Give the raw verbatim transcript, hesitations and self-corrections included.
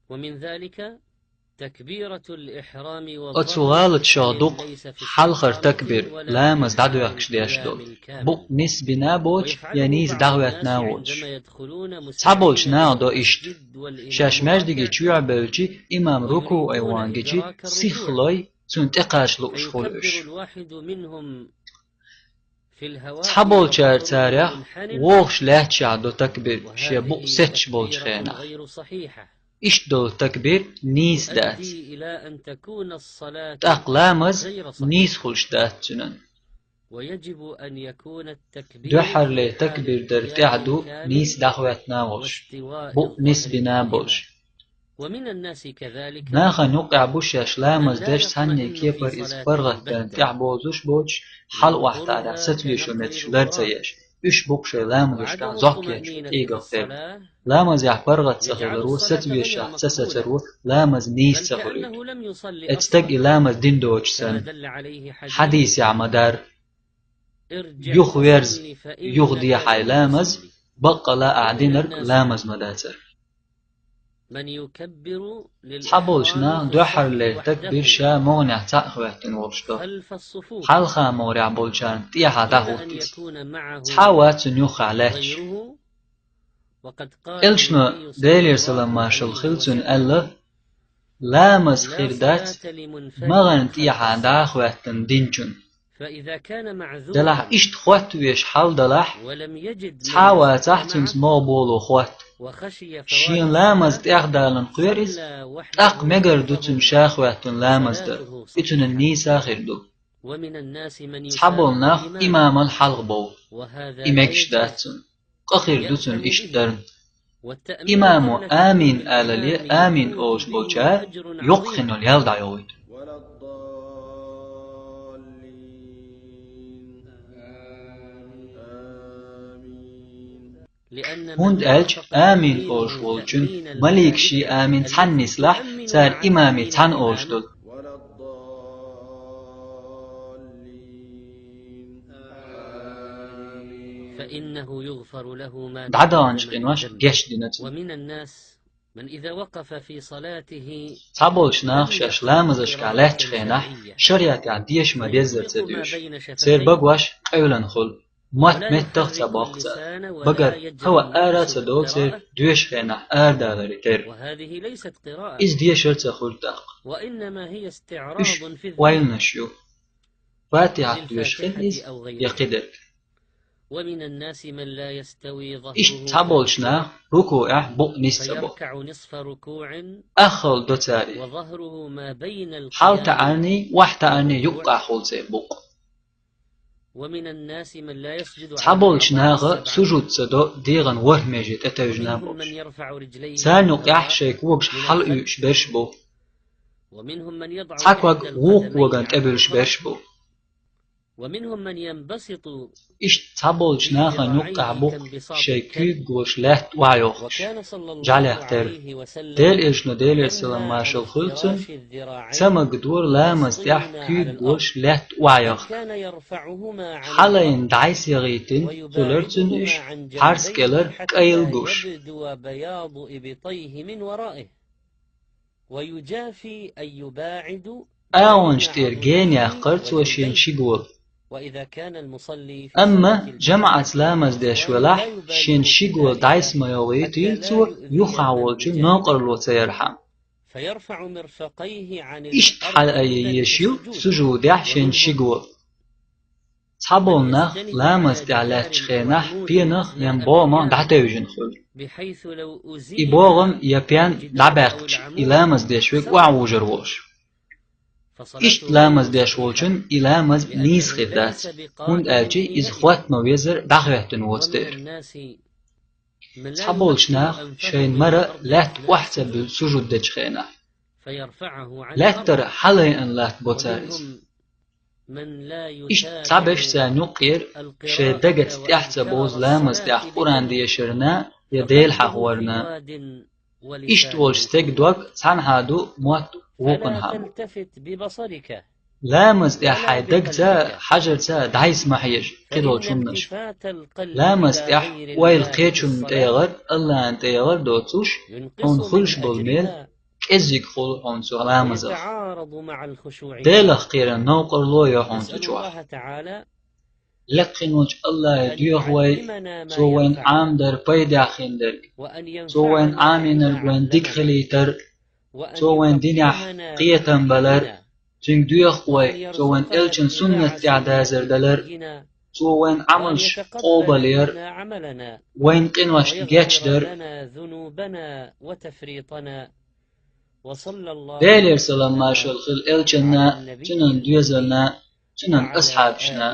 ومن ذلك تكبيرة الإحرام وفرض Оцу гӀалаташах дукха хьалхара такбир, ламаз дӀадоьхкаш деш долу. Букъ нисбина боцуш, я нийса дӀахӀоьттина воцуш. Цхьаболчу наха до иштта. Шаьш маьждиге чоьхьабевлчи, имам рукуӀе вангичи, сихлой, цунна тӀекхача лууш хуьлу уьш. Цхьаболчара царех вогӀуш лаьтташехь до такбир, шен букъ сецаш болчу хенахь. Иштта долу такбир нийса дац. ТӀаккха ламаз нийса хуьлуш дац цуьнан. Дуьххьарле такбир дар тӀехь ду нийса дӀахӀоьттина волуш, букъ нисбина болуш. Нахана юкъехь бу шаьш ламаз деш цхьанне кепара иза паргӀатдарна тӀехь бозуш боцуш, хьала охьатаьрахь сацавешо меттигаш лар ца еш. Уьш бу-кх шайн ламазашкахь зохкечу тӀегах тера. Ламазехь паргӀат ца хиларо, сацавешехь ца сацаро, ламаз нийса ца хуьлуьйту. Эцу стага и ламаз дина доцуш санна, хьадисехь ма-дарра: «Юха верза, юха де хьайн ламаз, баккъала ахь динарг ламаз ма дацара». Цхьаболчу наха дуьххьарлера такбир ша могӀанехь цхьаъ хӀоьттина волуш до. Хьалха могӀарехь болчарна тӀехьа дӀахӀутту иза. Цхьа а вац цунна юххехь лаьтташ. Элчано, Делера салам-маршалла хуьлда цунна, аьлла: «Ламаз хир дац магӀарна тӀехьа дӀахӀоьттина динчун». Делахь иштта хоттавеш хьал далахь, цхьа а вацахь цуьнца могӀа боло хотта. Шен ламаз тӀехдаларна кхоьру иза, тӀаккха мегар ду цунна ша хоьттина ламаз дан, и цуьнан нийса хир ду. Цхьаболу нах имамал хьалха бов, и мегаш дац цунна. Къа хир ду цунна иштта дарна. Имамо «Амин» алале, «Амин» олуш болчара йоккха хин йолу ял дӀайовуьйту. ХӀунда аьлча «Амин» олуш волчун маликаши «Амин» цхьаьна нислахь, цара имами цхьаьна олуш долу. فإنه يغفر له ما دعا. ДӀадаханчу къинош гечдина цунна. ومن الناس من إذا وقف في صلاته Цхьаболчу наха шаьш ламазашкахь лаьттачу хенахь, шариатехь деша ма-деззара ца доьшу. Церан багош къевлина хуьлу. Мотт меттах ца боккху цара. Багара хӀаваъ ара а ца долу церан доьшучу хенахь арадаларе терра. وهذه ليست قراءة. Иза дешар ца хуьлу тӀаккха. وإنما هي استعراض في الذهن. Уьш ойланаш ю. Фатихьат доьшуш хилла иза, я кхидерг. ومن الناس من لا يستوي ظهره. Иштта цхьаболчу наха рукуӀехь букъ нис ца бо. فيركع نصف ركوع. Аххал до царех. وظهره ما بين القيام. Хьал таӀарний, охьатаӀарний юккъехь хуьлу церан букъ. ومن الناس من لا يسجد على رأس. Цхьаболчу наха сужуд ца до дегӀан ворхӀ меже тӀетевжина болуш. ومنهم من يرفع رجليه. Царна юккъехь шайн когаш хьалауьйуш берш бу. ومنهم من يضع إحدى القدمين على الأخرى. Цхьа ког вукху коган тӀе буьллуш берш бу. ومنهم من ينبسط. Иштта цхьаболчу нахана юккъехь бу шайн куьйгаш лаьтта охьайохкуш, жӀаьлех терра. Делан Элчано, Делера салам-маршалла хуьлда цунна, ца магадора ламаза тӀехь куьйгаш лаьтта охьайохка. Хьалайна дӀасаяхийтина хуьлура цунна уьш, хьарс кӀелара кӀайла гуш. ويجافي أن يباعد. АгӀонаш тӀера гена яьккхира цо шен ши гола. وإذا كان المصلي في صلاة الجماعة. Амма жамаӀатца ламаз деш велахь, шен ши гола дӀасаяхийтийла цо, юххехь волчун новкъарло ца ярхьама. فيرفع مرفقيه عن الأرض. Иштта хьалаайъеш ю сужудехь шен ши гола. Цхьаболу нах ламаза тӀехь лаьттачу хенахь пенах я богӀамах дӀатевжина хуьлу. И богӀам я пен дӀабаьккхича, и ламаз деш верг охьавужур волуш. Иштта ламаз деш волчун и ламаз нийса хир дац, хӀунда аьлча иза хӀотта ма-веззара дӀахӀоьттина воцу дера. Цхьаболчу наха шайн мара лаьтта охьа ца буьллу сужуд дечу хенахь. Лаьттара хьалаайъина латта бо цара иза. Иштта цхьаберш царна юккъера шайн дагаца тӀехь ца бозу ламаза тӀехь Къуръан дешарна я Дела хьахорна. Иштта волчу стеган дог цхьанхьа ду, мотт вукхунхьа бу. Ламаза тӀехь хьайн дагца, хьажарца дӀасаяха ма хьежа кхидолчу хӀуманаш. Ламаза тӀехь ойла кхечунна тӀеяхар, АллахӀна тӀеяхар доцуш, хьуна хуьлуш болу мел кӀеззиг хул хьуна цу ламазах. Делах кхеран новкъарло йо хьуна цу чохь. Лекхинчу Аллахе доьху вай, Цо вайна Ӏамадар пайдехь хиндерг, Цо вайна Ӏамийнарг вайн дика хилийтар, Цо вайн динехь кхетам балар, Цуьнга доьху вай, Цо вайн элчан суннат тӀехь дазар далар, Цо вайн Ӏамалш къобалъяр, вайн къиношна гечдар. Делера салам маршалла хила элчанна, цуьнан доьзална, цуьнан асхьабашна.